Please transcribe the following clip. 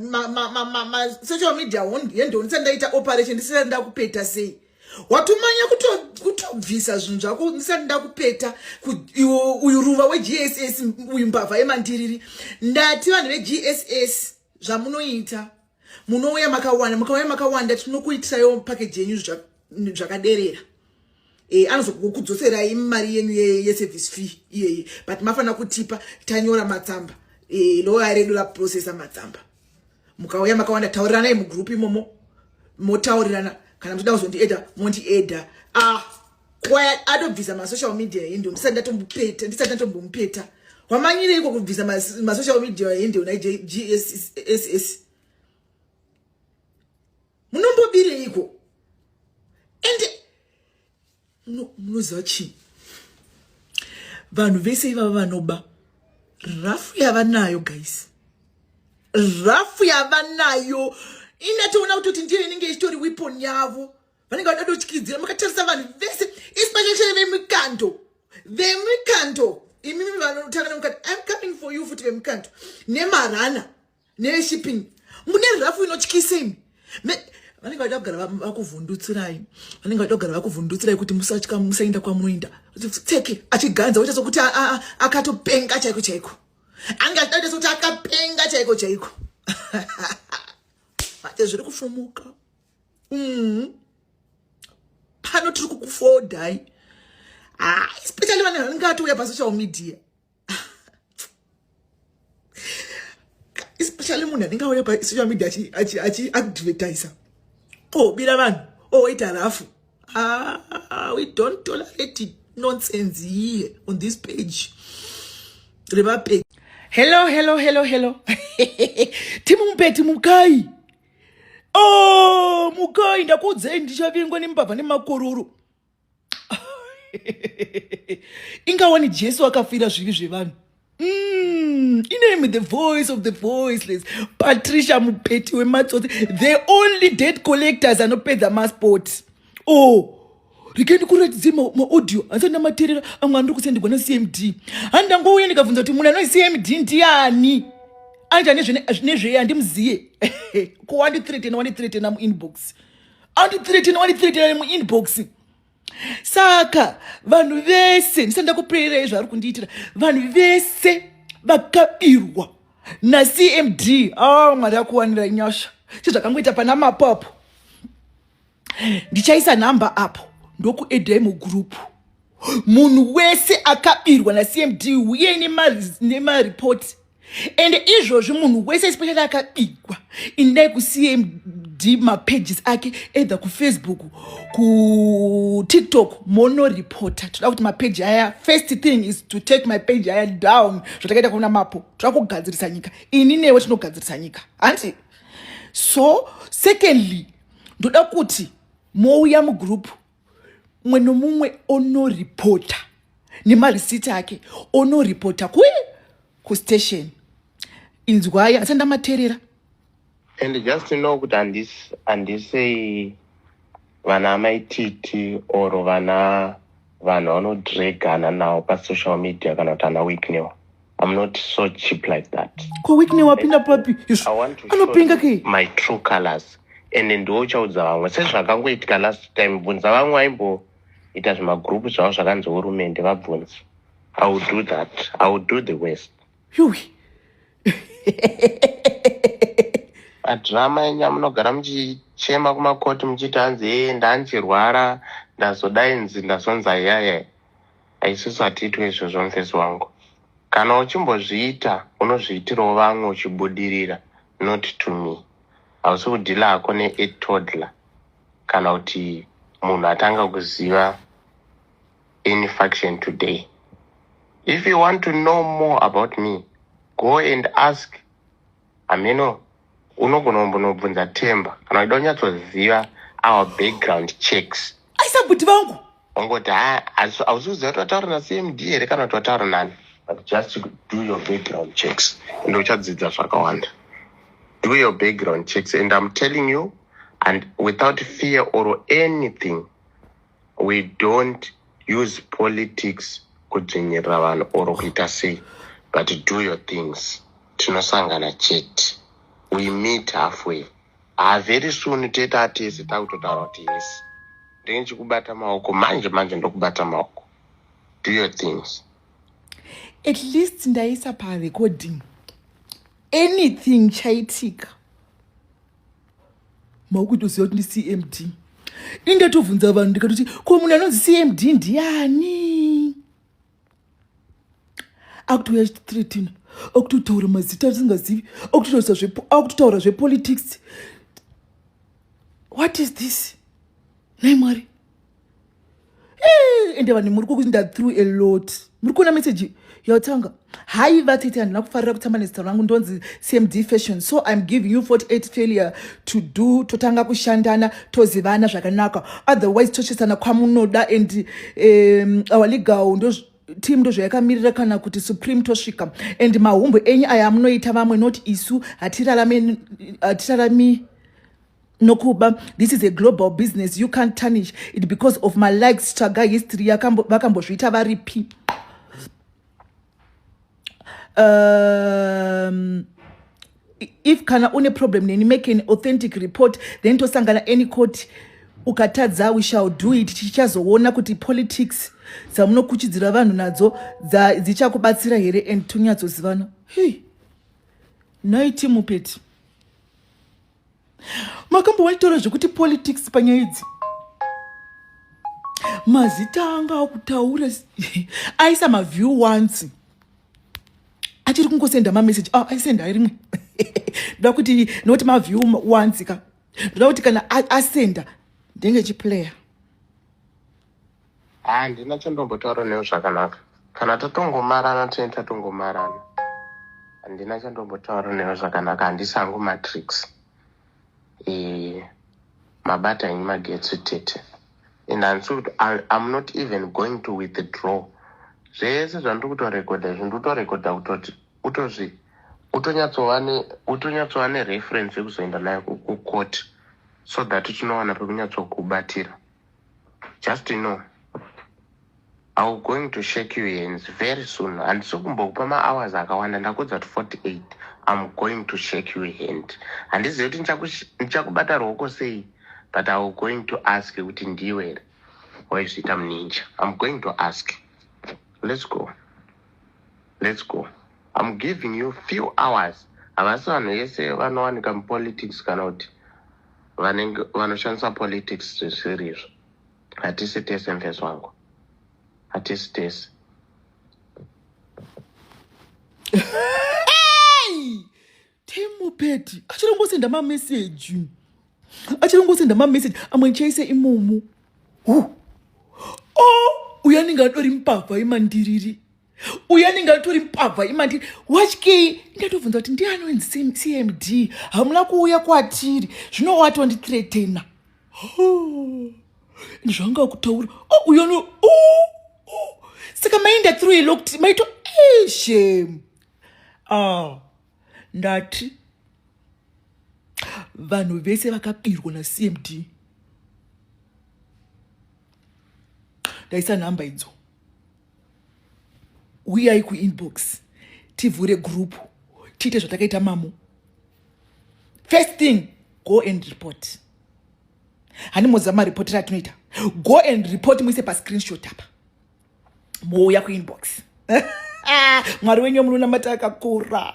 masocial media handle ndisati ndaita operation, ndisati ndakupeta sei? Watomanya kutobvisa zvinhu zvako ndisati ndakupeta. Uyu ruva weGSS, uyu mbavha yemandiriri. Ndati vanhu veGSS, zvamunoita, munouya makawanda, mukauya makawanda tinokuitiraiwo package yenyu zvakaderera. Anozokudzoserai mari yenyu yeservice fee iyeye, but mafanira kutipa tanyora matsamba. Loya redu raprocessa matsamba. Mukauya makawanda, tauriranai mugroup imomo, motaurirana. Kana muchida kuzondiadda, mondiadda. Ah, kwaya atobvisa masocial media handle ndisati ndatombopeta, ndisati ndatombomupeta. Wamanyireiko kubvisa masocial media handle naGSS? Munombobireiko? Ende munoziva chii? Vanhu vese ivava vanoba, rafu yavanayo guys, rafu yavanayo inatoona kutoti ndiyo inenge ichitori weapon yavo. Vanenge vada kutotyidzira. Makatarisa vanhu vese, especially vemikando, vemikando imimi vanotanga nemukati, I'm coming for you futi. Vemikando nemarana neveshipping, mune rafu inotyisa imi. Vanenge vada kugara vakuvhundutsirai, vanenge vada kugara vakuvhundutsirai kuti musatya, musaenda kwamunoenda. Tseke achiganza uita sokuti akatopenga chaiko chaiko, ange achida kuita sokuti akapenga chaiko chaiko. Mate zviri kufumuka. Pano tiri kukufodhai. Ah, especially vanhu vanenge vatouya pasocial media, especially munhu anenge auya pasocial media achiadvertisa obira vanhu, oita rafu. Ah, we don't tolerate nonsense here on this page revape. Hello, hello, hello, hello, team Mupeti, mukai. Oh, mukai, ndakuudzai ndichavingwa nembavha nemakororo. Ingawani Jesu akafira zvivi zvevanhu. Iname the voice of the voiceless, Patricia Mupeti wematsotsi, the only debt collectors anopedza masport. Oh, regai ndikuratidze maaudio handisati ndamateerera. Amwe andiri kusendigwa naCMD. Handangouya ndikabvunza kuti munhu anoi CMD ndiani, anoita nezvei, handimuziye. Ko wandithreatena, wandithreatena muinbox, andithreatena, wandithreatena muinbox. Saka vanhu vese, ndisati ndakupererai zvaari kundiitira, vanhu vese vakabirwa naCMD, oh, Mwari akuwanira nyasha chezvakangoita pana mapopo. Ndichaisa nhamba apo, ndokuaddai mugroup. Munhu wese akabirwa naCMD, uye nemaripoti ende izvozvi, munhu wese especially akabigwa, indai kuCMD mapages ake, either kuFacebook, kuTikTok, monoripota. Toda kuti mapeji aya, first thing is to take my page aya down, zvatakaita kuna Mapo. Toda kugadzirisa nyika, ini newe tinogadzirisa nyika, hanti? So secondly, ndoda kuti mouya mugroup, mumwe nomumwe onoripota nemarisiti ake, onoripota kui kustation. Inzwai, asati ndamateerera. And just to know kuti handisei vana maititi or vana vanhu vanodregana navo pasocial media kana kuti ana Wicknell. I'm not so cheap like that. Ko Wicknell wapinda papi? I want to show Anopinga ke. my true colors, and ndiwo uchaudza vamwe sezvakangoitika last time. Bvunza vamwe vaimboita zvimagroup zvavo zvakanzi hurumende, vabvunze. I will do that, I will do the worst. Yuwi. Madhirama enyu amunogara muchichema kumakoti muchiti hanzi ee ndanchirwara, ndazodainzi, ndazonzi ayaya, aisusu hatiitwe izvozvo, mufesi wangu. Kana uchimbozviita, unozviitirawo vamwe uchibudirira, not to me. Hausi kudhila hako netoddler kana kuti munhu atanga kuziva any faction today. If you want to know more about me, go and ask ameno. Unogona kumbonobvunza Temba kana uchida kunyatsoziva our background checks. Aisabhuti vangu. Ongoti ha, hausi kuziva kuti wataura naCMD here kana kuti wataura nani, but just do your background checks and uchadzidza zvakawanda. Do your background checks, and I'm telling you, and without fear or anything, we don't use politics kudzvinyirira vanhu or kuita sei, but do your things, tinosangana chete. We meet halfway. Ah, very soon teta tese takutotaura kuti yes. Ndinge ndichikubata maoko manje manje ndokubata maoko. Do your things. At least ndaisa parecording. Anything chaitika. Makutoziva kuti ndi CMD. Indatovhunza vanhu ndikatoti ko munhu anonzi CMD ndiani? Akutouya achitithreatina, akutotaura mazita atisingazivi, akutotaura zvepolitics. What is this? Nhai Mwari. Ende vanhu muri kuenda through a lot. Muri kuona message yatanga. Hai vatete, handina kufarira kutamba nezita rangu, ndonzi CMD Fashion, so I'm giving you 48 failure to do. Totanga kushandana, tozivana zvakanaka, otherwise tochesana kwamunoda. And our legal ndo team ndozvayakamirira, kana kuti supreme tosvika. And mahumbu enyu aya amunoita vamwe, not isu. Hatirarami nokuba. This is a global business, you can't tarnish it because of my likes. Tsvaga history, vakambozviita varipi? If kana une problem neni, make an authentic report, then tosangana any court. Ukatadza, we shall do it. Tichazoona kuti politics dzamunokuchidzira vanhu nadzo dzichakubatsira here, and tonyatsozivana. Hei, naiti Mupeti, makambovachitaura zvekuti politics panyaya idzi, mazita anga akutaura aisa maview once, achiri kungosenda mameseji. Oh, aisenda rimwe. Ndoda kuti noti maview once ka, ndoda kuti kana asenda ndenge chiplayer. Handina chandombotaura newo zvakanaka. Kana tatongomarana, tine tatongomarana. Handina chandombotaura newo zvakanaka. Handisi hangu matrix. Mabata enyu magetsi tete, and handisi kuti I'm not even going to withdraw zvese zvandiri kutorekodha izvi. Ndiri kutorekodha kutoti utozvi utonyatsova nereference yekuzoenda nayo kucourt, so that tinowana pekunyatsokubatira. Just to know, I'm going to shake you hands very soon. Handisi kumbokupa mahours akawanda. Ndakudza kuti 48, I'm going to shake you hand. Handizivi kuti ndichakubata ruoko sei, but I'm going to ask kuti ndiwe here waizviita muninja. I'm going to ask. Let's go, let's go. I'm giving you few hours. Havasi vanhu vese vanowanika mupolitics, kana kuti vanenge vanoshandisa politics zvisiri izvo. Hatisi tese, mufesi wangu, hatisi tese. Hey! Timupeti achirongosenda mameseji, achirongosenda mameseji amwe ndichaise imomo. O, uyu anenge atori mbavha imandiriri, uyu anenge atori mbavha imandiri. Watyei? Ndatobvunza kuti ndiani wenzi CMD? Hamuna kuuya kwatiri, zvino watondithreatena zvanga kutaura. Oh, uyu ano, oh. Saka mainda through a locked maito eshem. Ah, ndati vanhu vese vakabirwa naCMD, ndaisa nhamba idzo, uyai kuinbox, tivhure group, tiite zvatakaita mamo. First thing, go and report. Handimoziva maripotero atinoita. Go and report, muise pascreenshot apa, mouya kuinbox. Mwari wenyu munonamata akakura.